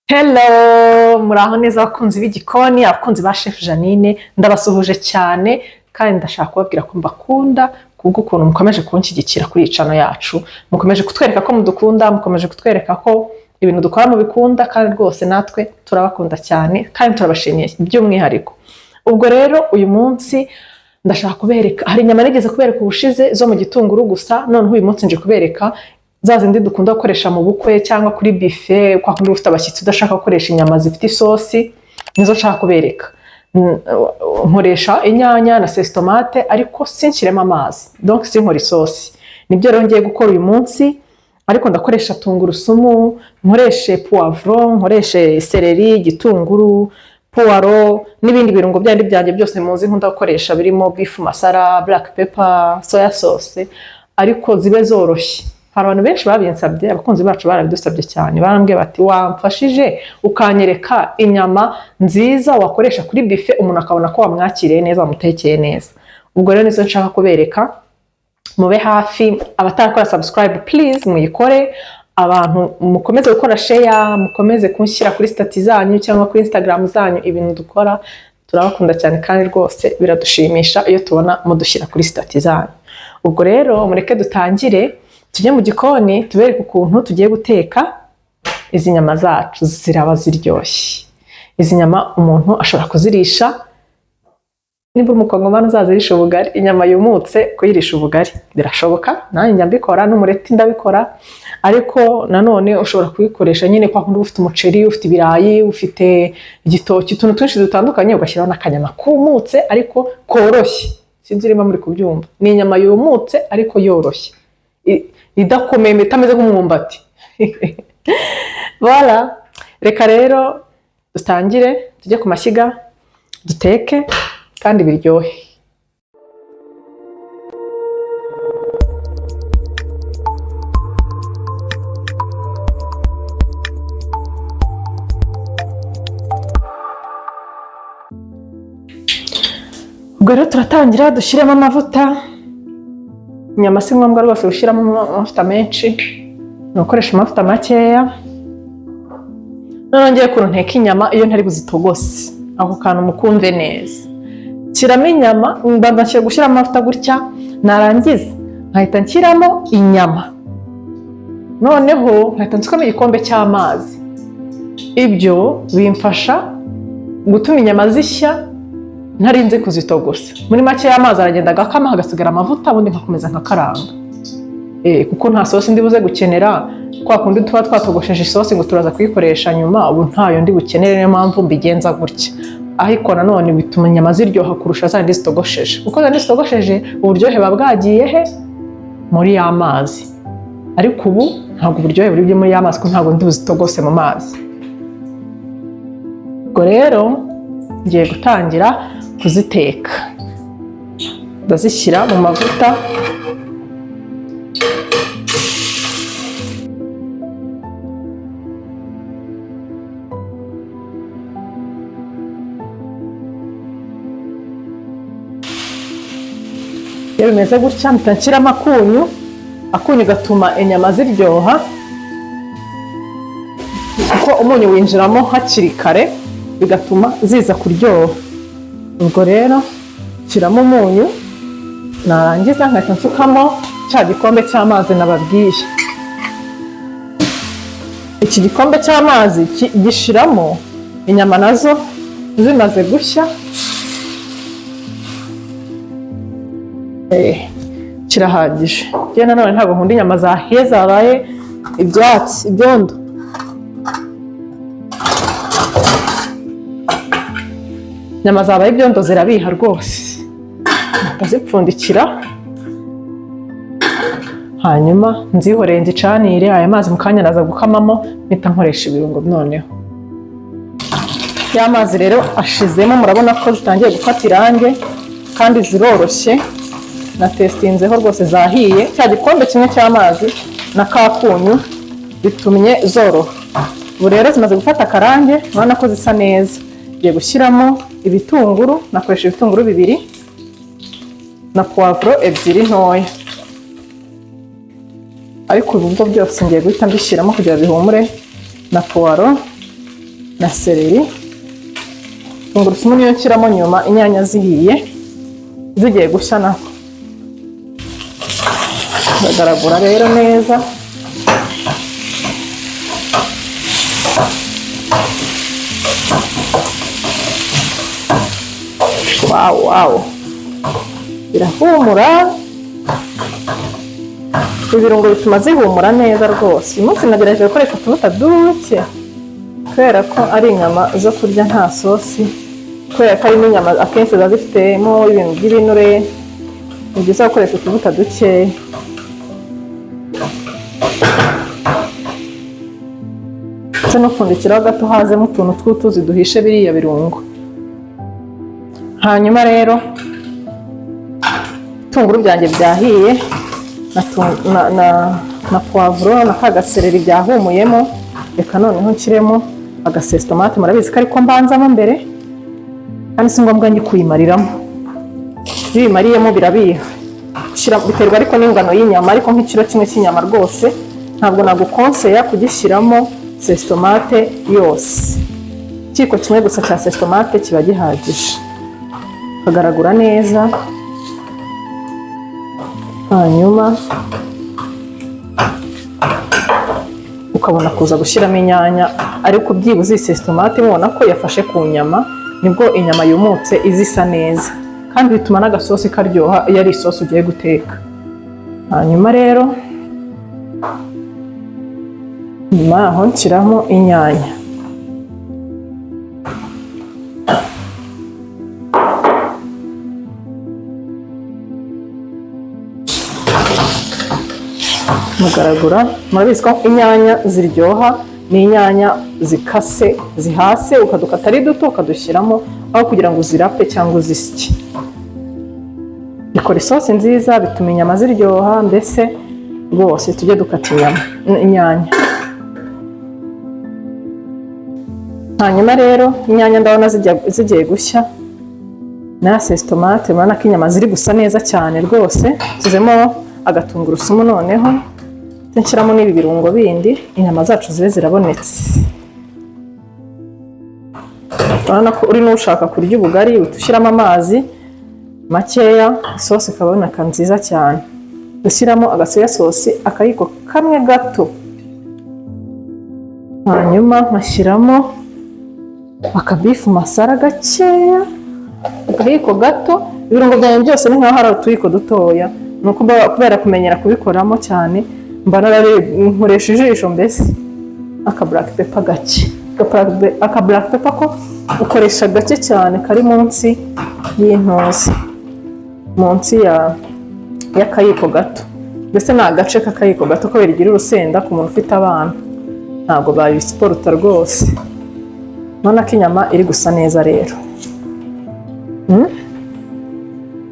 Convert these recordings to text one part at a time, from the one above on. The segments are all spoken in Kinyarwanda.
Hello, muraho neza abakunzi b'igikoni, abakunzi ba Chef Jeannine, ndabasuhuje cyane kandi ndashaka kubabwira ko mbakunda kubw'ukuntu mukomeje kunshyigikira kuri iyi channel yacu, mukomeje kutwereka ko mudukunda, mukomeje kutwereka ko ibintu dukora mubikunda kandi rwose natwe turabakunda cyane kandi turabashimiye by'umwihariko. Ubwo rero uyu munsi ndashaka kubereka, hari inyama nigeze kubereka ubushize zo mu gitunguru gusa, noneho uyu munsi nje kubereka za zindi dukunda gukoresha mu bukwe cyangwa kuri buffet, kwa kundi uba ufite abashyitsi udashaka gukoresha inyama zifite isosi, nizo nshaka kubereka. Nkoresha inyanya na sauce tomate ariko sinshyiremo amazi, donc sinkora isosi. Nibyo rero ngiye gukora uyu munsi, ariko ndakoresha tungurusumu, nkoreshe poivron, nkoreshe céleri, igitunguru, puwaro n'ibindi birungo byandi byanjye byose muzi nkunda gukoresha birimo beef masala, black pepper, soya sauce, ariko zibe zoroshye. Hari abantu benshi babinsabye, abakunzi bacu barabidusabye cyane, barambwiye bati wamfashije ukanyereka inyama nziza wakoresha kuri buffet umuntu akabona ko wamwakiriye neza, wamutekeye neza. Ubwo rero nizo nshaka kubereka, mube hafi. Abatarakora subscribe, please muyikore. Abantu mukomeze gukora share, mukomeze kunshyira kuri status zanyu cyangwa kuri Instagram zanyu ibintu dukora, turabakunda cyane kandi rwose biradushimisha iyo tubona mudushyira kuri status zanyu. Ubwo rero mureke dutangire, tujye mu gikoni tubereke ukuntu tugiye guteka izi nyama zacu, ziraba ziryoshye. Izi nyama umuntu ashobora kuzirisha, niba uri umukongomani uzazirisha ubugari, inyama yumutse kuyirisha ubugari birashoboka, nanjye njya mbikora n'umureti ndabikora, ariko nanone ushobora kuyikoresha nyine kwa kundi uba ufite umuceri, ufite ibirayi, ufite igitoki, utuntu twinshi dutandukanye, ugashyiraho n'akanyama kumutse ariko koroshye. Sinzi niba muri kubyumva, ni inyama yumutse ariko yoroshye, idakomeye, itameze nk'umwumbati. Voilà, reka rero dutangire tujye ku mashyiga duteke kandi biryohe. Ubwo rero turatangira dushyiremo amavuta. Inyama si ngombwa rwose gushyiramo amavuta menshi, ni ugukoresha amavuta makeya. Noneho ngiye ukuntu nteka inyama iyo ntari buzitogose, ako kantu mukumve neza. Nshyiramo inyama, mbanza gushyiramo amavuta gutya, narangiza nkahita nshyiramo inyama, noneho nkahita nsukamo igikombe cy'amazi. Ibyo bimfasha gutuma inyama zishya ntarinze kuzitogosa. Muri make amazi aragenda agakama hagasigara amavuta, ubundi nkakomeza nkakaranga. Kuko nta sosi ndi buze gukenera, kwa kundi tuba twatogosheje isosi ngo turaza kuyikoresha nyuma, ubu ntayo ndi bukenere, niyo mpamvu mbigenza gutya. Ariko nanone bituma inyama ziryoha kurusha zandi zitogosheje, kuko zandi zitogosheje uburyohe buba bwagiye he muri ya mazi, ariko ubu ntabwo uburyohe buri muri ya mazi kuko ntabwo ndi buzitogose mu mazi. Ubwo rero ngiye gutangira kuziteka, ndazishyira mu mavuta. Iyo bimeze gutya mpita nshyiramo akunyu, akunyu gatuma inyama ziryoha kuko umunyu winjiramo hakiri kare bigatuma ziza kuryoha. Ubwo rero nshyiramo umunyu, narangiza nkahita nsukamo cya gikombe cy'amazi nababwiye. Iki gikombe cy'amazi gishiramo inyama nazo zimaze gushya. Kirahagije. Njye nanone ntabwo nkunda inyama zahiye zabaye ibyatsi, ibyondo. Inyama zabaye ibyondo zirabiha rwose. Ndazipfundikira hanyuma nzihoreye nzicanire aya mazi, mu kanya naza gukamamo mpita nkoresha ibirungo. Noneho ya mazi rero ashizemo, murabona ko zitangiye gufata irange kandi ziroroshye, natesitinzeho rwose zahiye. Cya gikombe kimwe cy'amazi na ka kunyu bitumye zoroha. Ubu rero zimaze gufata akarange, urabona ko zisa neza. Ngiye gushyiramo ibitunguru, nakoresha ibitunguru bibiri na puwavuro ebyiri ntoya, ariko ubu bwo byose ngiye guhita mbishyiramo kugira bihumure, na puwaro. Na seleri, tungurusumu niyo nshyiramo nyuma inyanya zihiye, zigiye gushya nako. Ndagaragura rero neza. Wow, birahumura. Ibirungo bituma zihumura neza rwose. Uyu munsi nagerageje gukoresha utuvuta duke kubera ko ari inyama zo kurya nta sosi, kubera ko harimo inyama akenshi ziba zifitemo ibintu by'ibinure. Ni byiza gukoresha utuvuta dukeya ndetse no gupfundikiraho gato hazemo utuntu tw'utuzi duhishe biriya birungo. Hanyuma rero ibitunguru byanjye byahiye na poivron na ka gasereri byahumuyemo. Reka noneho nshyiremo agasauce tomate. Murabizi ko ariko mbanzamo mbere, kandi si ngombwa njye kuyimariramo. Iyo uyimariyemo birabiha. Biterwa ariko n'ingano y'inyama, ariko nk'ikiro kimwe cy'inyama rwose ntabwo nagukonseya kugishyiramo sauce tomate yose. Ikiyiko kimwe gusa cya sauce tomate kiba gihagije. Ukagaragura neza, hanyuma ukabona kuza gushyiramo inyanya. Ariko byibuze iyi sauce tomate mubona ko yafashe ku nyama, nibwo inyama yumutse iza isa neza, kandi bituma n'agasosi karyoha iyo ari isosi ugiye guteka. Hanyuma rero nyuma yaho nshyiramo inyanya. Mugaragura. Murabizi ko inyanya ziryoha ni inyanya zikase, zihase, ukadukata ari duto ukadushyiramo aho kugira ngo uzirape cyangwa uzisye. Bikora isosi nziza, bituma inyama ziryoha. Mbese rwose tujye dukata inyama, inyanya. Hanyuma rero inyanya ndabona zigiye gushya na sauce tomate. Murabona ko inyama ziri gusa neza cyane rwose. Nshyizemo agatungurusumu, noneho nshyiramo n'ibi birungo bindi, inyama zacu zibe zirabonetse. Urabona ko uri n'ushaka kurya ubugari, uhita ushyiramo amazi makeya, isosi ikaboneka nziza cyane. Ushyiramo agasoya sauce akayiko kamwe gato, hanyuma nkashyiramo akabeef masala gakeya, akayiko gato. Ibirungo byanjye byose ni nkaho ari utuyiko dutoya. Ni uko kubera kumenyera kubikoramo cyane mba nkoresha ijisho mbese. Aka black pepper gake. Aka black pepper ko ukoresha gake cyane, kari munsi y'intuzi, munsi y'akayiko gato. Mbese ni agace k'akayiko gato ko bigira urusenda. Ku muntu ufite abana ntabwo babisiporuta rwose. Urabona ko inyama iri gusa neza rero.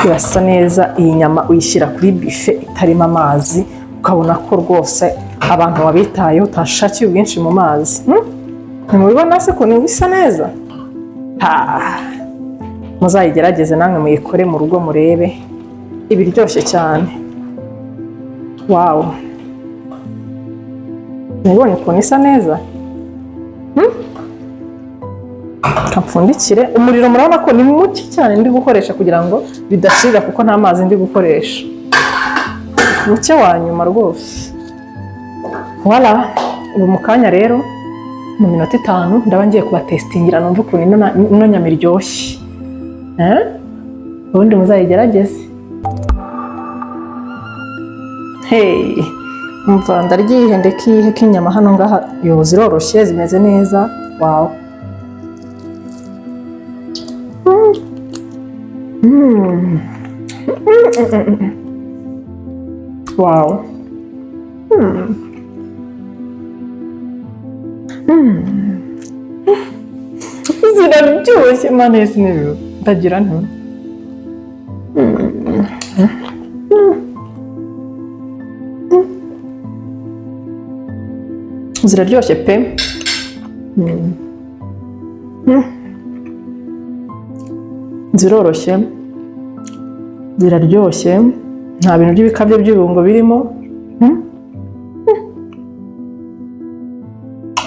Irasa neza. Iyi nyama uyishyira kuri buffet itarimo amazi, ukabona ko rwose abantu wabitayeho, utashakiye ubwinshi mu mazi. Ntimubibona se ukuntu bisa neza? Ha! Muzayigerageze namwe muyikore mu rugo murebe, iba iryoshye cyane. Wow, mubibonye ukuntu isa neza? Kapfundikire. Umuriro murabona ko ni muke cyane ndi gukoresha kugira ngo bidashirira, kuko nta mazi ndi gukoresha. Muke wa nyuma rwose. Voilà, ubu mu kanya rero, mu minota 5 ndaba ngiye kubatesitingira numve ukuntu ino nyama iryoshye. Eh? Ubundi muzayigerageze. Hey, umva, ndaryihe ndekihe k'inyama hano ngaha? Yo, ziroroshye, zimeze neza. Wow. Wow. Ziraryoshye, mana yesi n'ijuru. Ndagira nti ziraryoshye pe. Ziroroshye, ziraryoshye, nta bintu by'ibikabyo by'ibirungo birimo.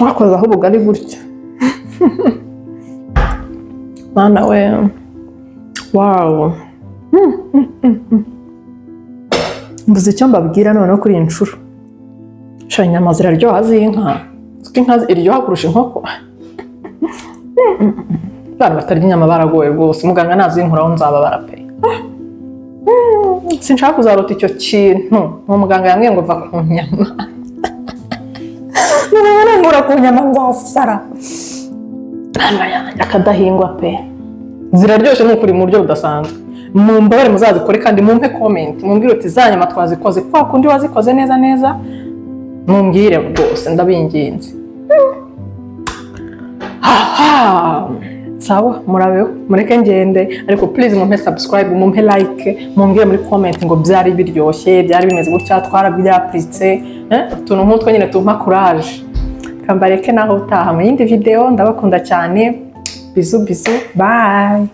Wakozaho ubugari gutya. Mana we, wow! Mbuze icyo mbabwira noneho kuri iyi nshuro. Sha, inyama ziraryoha z'inka. Kuko inka iryoha kurusha inkoko. Abantu batarya inyama baragowe rwose. Muganga nazinkuraho nzababara pe. Sinshaka kuzarota icyo kintu. Uwo muganga yambwiye ngo va ku nyama. Muganga nankura ku nyama nzasara. Mana yanjye, akadahingwa pe! Ziraryoshye ni ukuri mu buryo budasanzwe. Mumbabare muzazikore kandi mumpe comment, mumbwire uti za nyama twazikoze kwa kundi wazikoze neza neza. Mumbwire rwose, ndabinginze. Aha sawa, murabeho, mureke ngende, ariko please mumpe subscribe, mumpe like, mumbwire muri comment ngo byari biryoshye, byari bimeze gutya, twarabyapuritse, utuntu nk'utwo nyine tumpa courage. Kambareke naho utaha mu yindi video. Ndabakunda cyane. Bisous, bisous, bye.